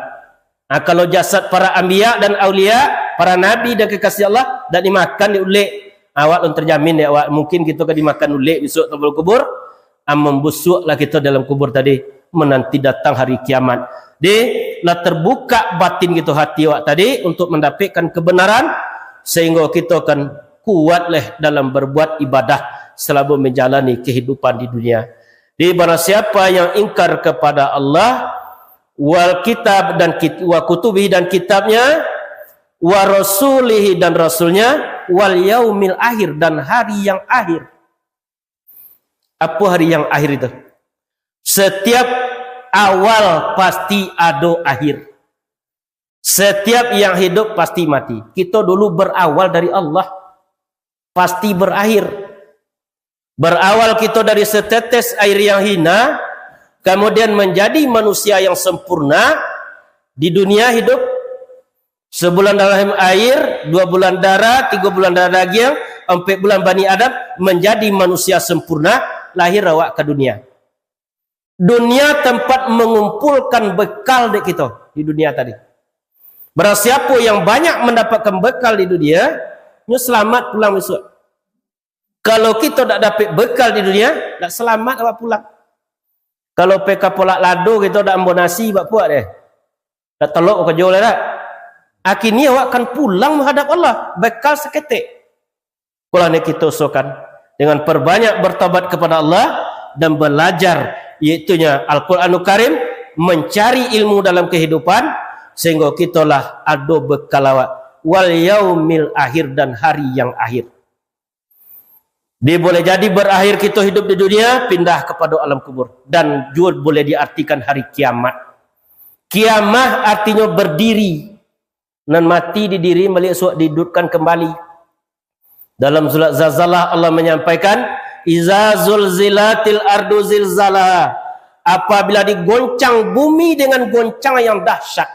Ah, kalau jasad para anbiya dan aulia, para nabi dan kekasih Allah, dak dimakan dek ulek, awak lun terjamin dek awak. Mungkin kito ka dimakan ulek besok atau kubur, ah, mambusuaklah kito dalam kubur tadi, menanti datang hari kiamat. Di, lah terbuka batin kito, hati awak tadi, untuk mendapatkan kebenaran, sehingga kito akan kuat leh dalam berbuat ibadah selama menjalani kehidupan di dunia. Di, barang siapa yang ingkar kepada Allah, wal kitab dan kit-, wa kutubi dan kitabnya, wa rasulihi dan rasulnya, wal yaumil akhir dan hari yang akhir. Apa hari yang akhir itu? Setiap awal pasti ado akhir. Setiap yang hidup pasti mati. Kito dulu berawal dari Allah, pasti berakhir. Berawal kito dari setetes air yang hina, kemudian menjadi manusia yang sempurna di dunia hidup. Sebulan dalam air, dua bulan darah, tiga bulan darah dagiang, empat bulan Bani Adam, menjadi manusia sempurna, lahir awak ke dunia. Dunia tempat mengumpulkan bekal dek kito di dunia tadi. Barang siapa yang banyak mendapatkan bekal di dunia, nyo selamat pulang besok. Kalau kito dak dapek bekal di dunia, dak selamat awak pulang. Kalau pai ka polak lado kito dak ambo nasi, bak puak deh. Dak telok karajo lah dak. Akhirnya awak akan pulang menghadap Allah, bekal saketek. Kalau ni kito usahakan dengan perbanyak bertobat kepada Allah dan belajar, yaitunya Al-Quranul Karim, mencari ilmu dalam kehidupan, sehingga kito lah ado bekal awak wal yaumil akhir, dan hari yang akhir. Dia boleh jadi barakhir kita hidup di dunia, pindah kepada alam kubur. Dan juga boleh diartikan hari kiamat. Kiamah artinya berdiri. Nan mati didiri baliak, suak dihidupkan kembali. Dalam surat Zalzalah, Allah menyampaikan, "Iza zulzilatil ardu zilzalaha." Apabila digoncang bumi dengan goncangan yang dahsyat.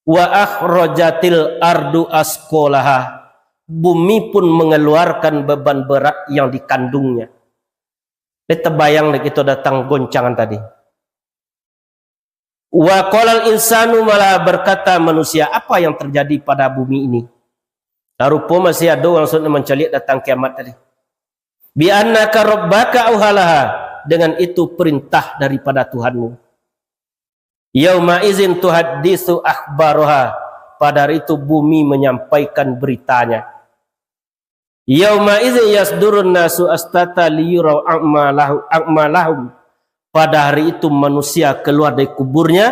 "Wa akhrajatil ardu asqalaha." Bumi pun mengeluarkan beban berat yang dikandungnya. Dia terbayang dek kita datang goncangan tadi. "Wa qalal insanu," malah berkata manusia, "Apa yang terjadi pada bumi ini?" Nah, rupo masih ada urang suak mancaliak datang kiamat tadi. "Bi annaka rabbaka auhalaha," dengan itu perintah daripada Tuhanmu. "Yauma izin tuhaddisu akhbaroha," pada hari itu bumi menyampaikan beritanya. "Yauma izin yasdurun nasu astata liyurau a'malahu-, a'malahum," pada hari itu manusia keluar dari kuburnya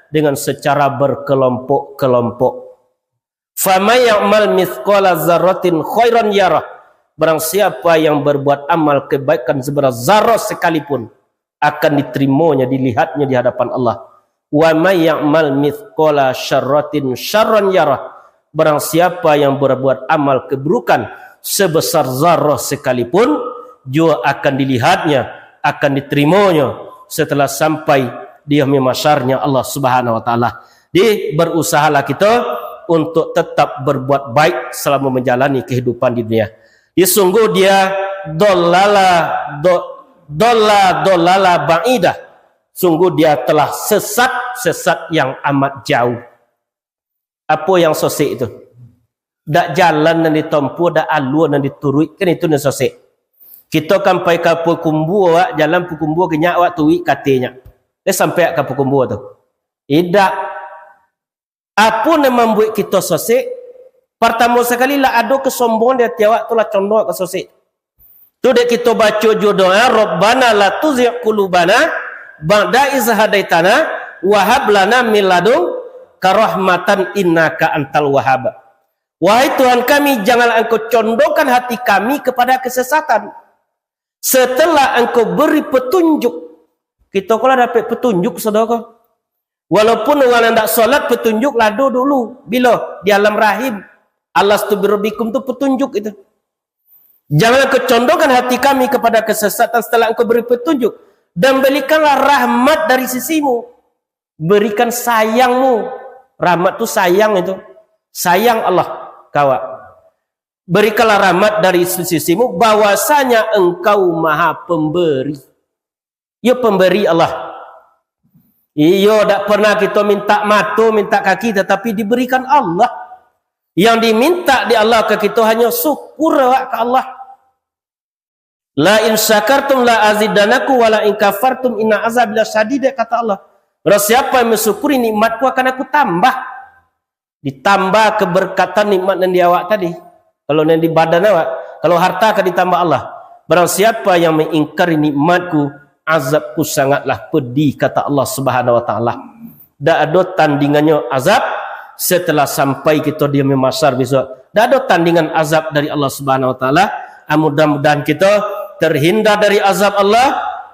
dengan secara berkelompok-kelompok. "Faman ya'mal mithqala zarratin khairan yarah," barang siapa yang berbuat amal kebaikan seberat zarah sekalipun, akan diterimanya, dilihatnya di hadapan Allah. "Wa may ya'mal mithqala syarratin syarran yarah," barang siapa yang berbuat amal keburukan sebesar zarah sekalipun, jua akan dilihatnya, akan diterimanya setelah sampai di mahsyarnya Allah Subhanahu wa Taala. Jadi, berusahalah kita untuk tetap berbuat baik selama menjalani kehidupan di dunia. Jadi, sungguh dia dolala, do-, dola, dolala ba'idah. Sungguh dia telah sesat, sesat yang amat jauh. Apo yang sosek tu? Dak jalan nan ditompuah, dak alua nan dituruik, kan itu nan sosek. Kito kan pai ka Pakumbuah, awak jalan Pakumbuah, genyak awak turuik katonyo. Eh, sampai ka Pakumbuah tu? Idak. Apo nan mambuek kito sosek? Partamo sakali lah ado kesombongan di ati awak tu, lah condong ka sosek. Tu dek kito baco juo doa, "Rabbana la tuzigh qulubana ba'da idh hadaitana wa hab lana min ladunka rahmatan innaka antal wahhab." Wahai Tuhan kami, janganlah Engkau condongkan hati kami kepada kesesatan, setelah Engkau beri petunjuk. Kito ko lah dapek petunjuk, saudara ko. Walaupun urang nan dak solat, petunjuk lah ado dulu. Bilo? Di alam rahim. Alastu birabbikum tu petunjuk itu. Janganlah Engkau condongkan hati kami kepada kesesatan setelah Engkau beri petunjuk. Dan berikanlah rahmat dari sisi-Mu. Berikan sayang-Mu. Rahmat tu sayang itu. Sayang Allah ka awak. Berikanlah rahmat dari sisi-Mu, bahwasanya Engkau Maha Pemberi. Iyo, pemberi Allah. Iyo, dak pernah kito minta mato, minta kaki, tatapi diberikan Allah. Yang diminta di Allah ka kito hanyo syukur awak ka Allah. "La in syakartum la azidannakum wa la in kafartum inna azabi lasyadid," kata Allah. Barang siapa yang mensyukuri nikmat-Ku, akan Aku tambah. Ditambah keberkatan nikmat nan di awak tadi. Kalau nan di badan awak, kalau harta akan ditambah Allah. Barang siapa yang mengingkari nikmat-Ku, azab-Ku sangatlah pedih, kata Allah Subhanahu wa Taala. Dak ado tandingannyo azab setelah sampai kito di mahsyar besok. Dak ado tandingan azab dari Allah Subhanahu wa Taala. Ah, mudah-mudahan kito terhindar dari azab Allah,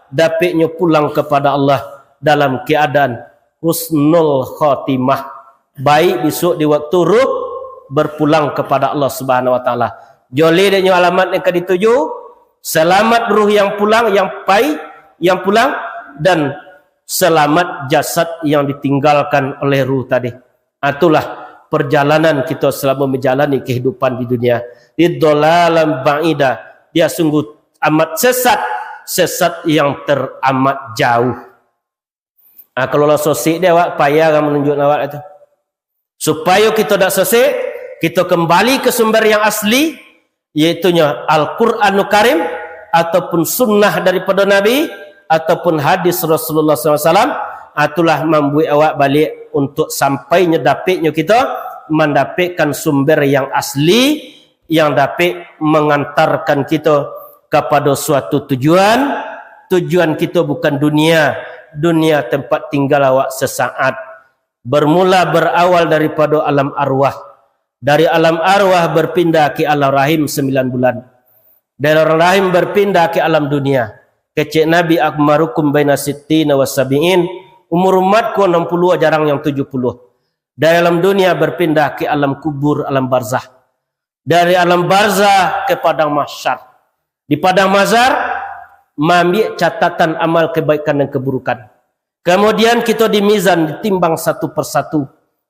dapeknyo pulang kepada Allah dalam keadaan husnul khotimah. Baik besok di waktu ruh berpulang kepada Allah Subhanahu wa Taala. Joleh dek nyo alamat yang ka dituju, selamat ruh yang pulang, yang pai, yang pulang, dan selamat jasad yang ditinggalkan oleh ruh tadi. Ah, itulah perjalanan kita selama menjalani kehidupan di dunia. Di dolalan ba'ida, dia sungguh amat sesat, sesat yang teramat jauh. Ah, kalau lah sosek dek awak, payah kan manunjuk awak itu. Supayo kito dak sosek, kito kembali ke sumber yang asli, yaitunyo Al-Quranul Karim, ataupun sunnah daripada Nabi, ataupun hadis Rasulullah sallallahu alaihi wasallam, ah, itulah mambuek awak baliak untuk sampainyo dapeknyo kito mandapekkan sumber yang asli, yang dapek mangantarkan kito kapado suatu tujuan. Tujuan kito bukan dunia, dunia tempat tinggal awak sesaat. Bermula, berawal daripado alam arwah. Dari alam arwah berpindah ke alam rahim sambilan bulan. Dari orang rahim berpindah ke alam dunia. Kecek Nabi, "A'marukum baina sittina wa sabiin." Umur umatku enam puluh, jarang yang tujuh puluh. Dari alam dunia berpindah ke alam kubur, alam barzah. Dari alam barzah ke padang mahsyar. Di padang mahsyar, maambiak catatan amal kebaikan dan keburukan. Kemudian kito di mizan, ditimbang satu persatu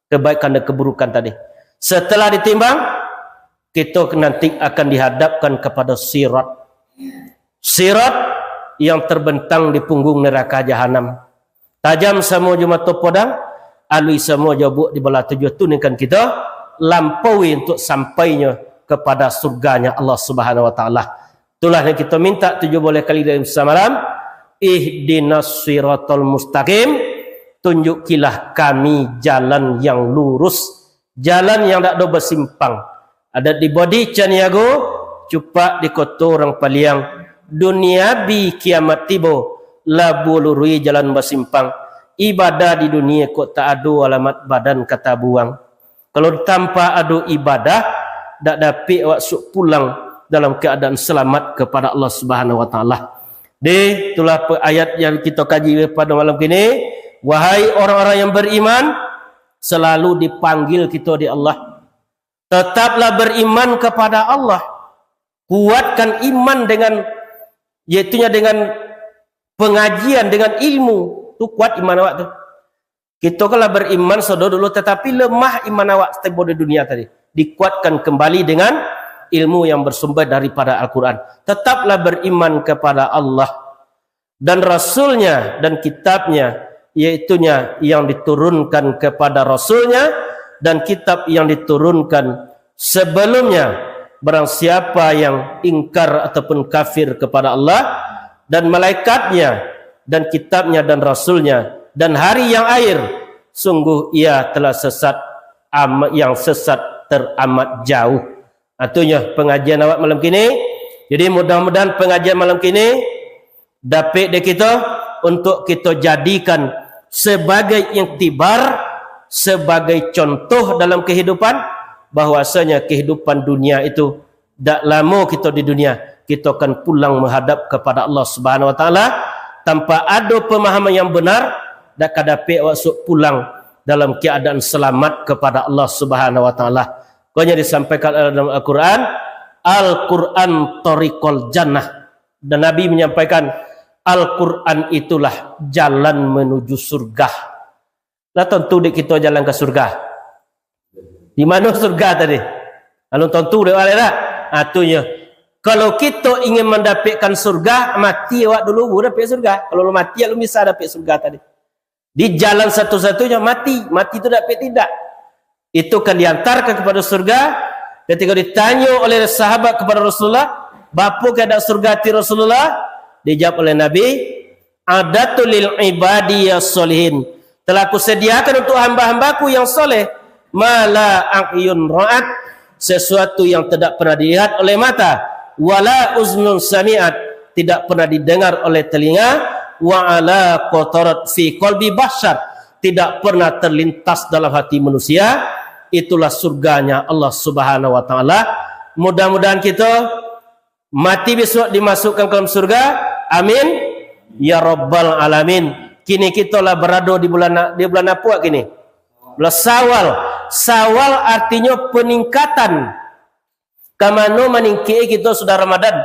kebaikan dan keburukan tadi. Setelah ditimbang, kito nanti akan dihadapkan kepada sirat. Sirat yang terbentang di punggung neraka jahanam. Tajam samo jo mato podang, alui samo jo buak di balah tujuah tu ningkan kito lampaui untuk sampainyo kepada surganya Allah Subhanahu wa Taala. Itulah yang kito minta tujuh baleh kali dalam samalam, "Ihdinas siratal mustaqim," tunjukilah kami jalan yang lurus, jalan yang dak ado basimpang. Adat di Bodi Caniago, cupak di koto urang Paliang, dunia bi kiamat tibo, labuah lurui jalan basimpang. Ibadah di dunia kok tak ado alamat badan ka tabuang. Kalau tanpa ado ibadah, dak dapek awak suok pulang dalam keadaan selamat kepada Allah Subhanahu wa Taala. Deh, itulah pe-, ayat yang kito kaji pada malam kini. Wahai orang-orang yang beriman, selalu dipanggil kito di Allah. Tetaplah beriman kepada Allah. Kuatkan iman dengan, yaitunya dengan pengajian, dengan ilmu. Tu kuat iman awak tu. Kito kan lah beriman sado dulu, tetapi lemah iman awak satibo di dunia tadi. Dikuatkan kembali dengan ilmu yang bersumber daripada Al-Quran. Tetaplah beriman kepada Allah dan Rasul-Nya dan kitab-Nya, yaitunya yang diturunkan kepada Rasul-Nya dan kitab yang diturunkan sebelumnya. Barang siapa yang ingkar ataupun kafir kepada Allah dan malaikat-Nya dan kitab-Nya dan Rasul-Nya dan hari yang akhir, sungguh ia telah sesat am-, yang sesat teramat jauh. Atunyo pengajian awak malam kini. Jadi, mudah-mudahan pengajian malam kini dapek dek kito untuk kito jadikan sebagai iktibar, sebagai contoh dalam kehidupan, bahwasanya kehidupan dunia itu dak lamo kito di dunia, kito akan pulang menghadap kepada Allah Subhanahu wa Taala. Tanpa ado pemahaman yang benar, dak ka dapek awak suok pulang dalam keadaan selamat kepada Allah Subhanahu wa Taala. Ko nyo disampaikan dalam Al-Quran, "Al-Quran thariqul jannah." Dan Nabi menyampaikan, "Al-Quran itulah jalan menuju surga." Lah tantu dek kito jalan ka surga? Di mano surga tadi? Alun tantu dek awak lai dak? Ha, tu nyo. Kalau kito ingin mandapekkan surga, mati awak dulu, baru dapek surga. Kalau alun mati, alun bisa dapek surga tadi. Di jalan satu-satunya mati. Mati tu dapek tidak? Itu kan diantarkan kepada surga. Ketika ditanyo oleh sahabat kepada Rasulullah, "Bapo keadaan surga ti Rasulullah?" Dijawab oleh Nabi, "A'dadtu lil ibadiyas sholihin." Telah Kusediakan untuk hamba-hamba-Ku yang soleh, "ma la a'yun ra'at," sesuatu yang tidak pernah dilihat oleh mata, "wala uznun sami'at," tidak pernah didengar oleh telinga, "wa ala khotorat fi qalbi basyar," tidak pernah terlintas dalam hati manusia, itulah surganya Allah Subhanahu wa Taala. Mudah-mudahan kita mati besok dimasukkan ke dalam surga. Amin. Ya Rabbal Alamin. Kini kita lah berada di bulan, di bulan apa kini? Bulan Syawal. Syawal artinya peningkatan. Ka mano maningkek kita sudah Ramadan?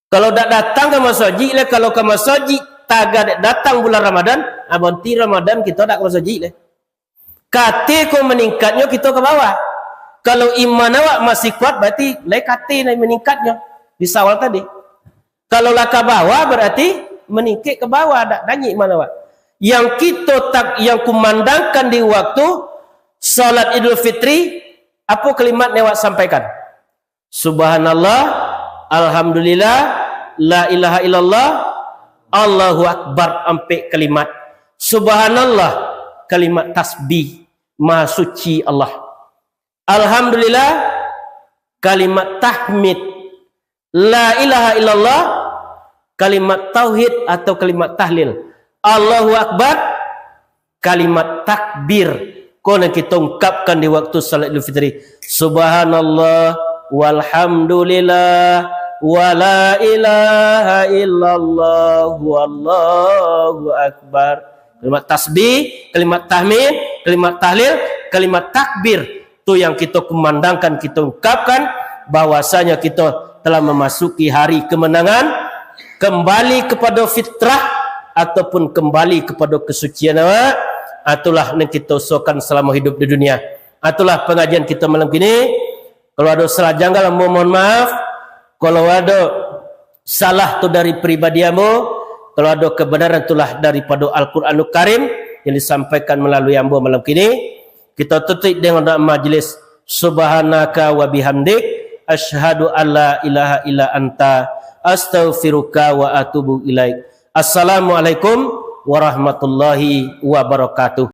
Kalau dak datang ka masajik lah, kalau ka masajik tagak dek datang bulan Ramadan, ah, banti Ramadan kita dak ka masajik lah. Kate ko meningkatnyo kito ka bawah. Kalau iman awak masih kuat, berarti lai kate lai meningkatnyo di Syawal tadi. Kalau lah ka bawah, berarti meningkek ka bawah, dak naik iman awak. Yang kito tak, yang kumandangkan di waktu salat Idul Fitri, apo kalimat yang awak sampaikan? Subhanallah, Alhamdulillah, La ilaha illallah, Allahu Akbar, ampek kalimat. Subhanallah, kalimat tasbih, Maha Suci Allah. Alhamdulillah, kalimat tahmid. La ilaha illallah, kalimat tauhid atau kalimat tahlil. Allahu Akbar, kalimat takbir. Ko nan kito ungkapkan di waktu salat Idul Fitri. Subhanallah, walhamdulillah, Wa la ilaha illallah, wallahu akbar. Kalimat tasbih, kalimat tahmid, kalimat tahlil, kalimat takbir. Tu yang kita kumandangkan, kita ungkapkan bahwasanya kita telah memasuki hari kemenangan, kembali kepada fitrah ataupun kembali kepada kesucian awak. Itulah yang kita usahakan selama hidup di dunia. Itulah pengajian kita malam kini. Kalau ada salah janggal, ambo mohon maaf. Kalau ada salah tu dari pribadi ambo, kalau ada kebenaran itulah daripada Al-Quranul Karim yang disampaikan melalui ambo malam kini. Kita tutup dengan doa majlis. Subhanaka wa bihamdik, asyhadu an la ilaha illa anta, astaghfiruka wa atubu ilaik. Assalamualaikum warahmatullahi wabarakatuh.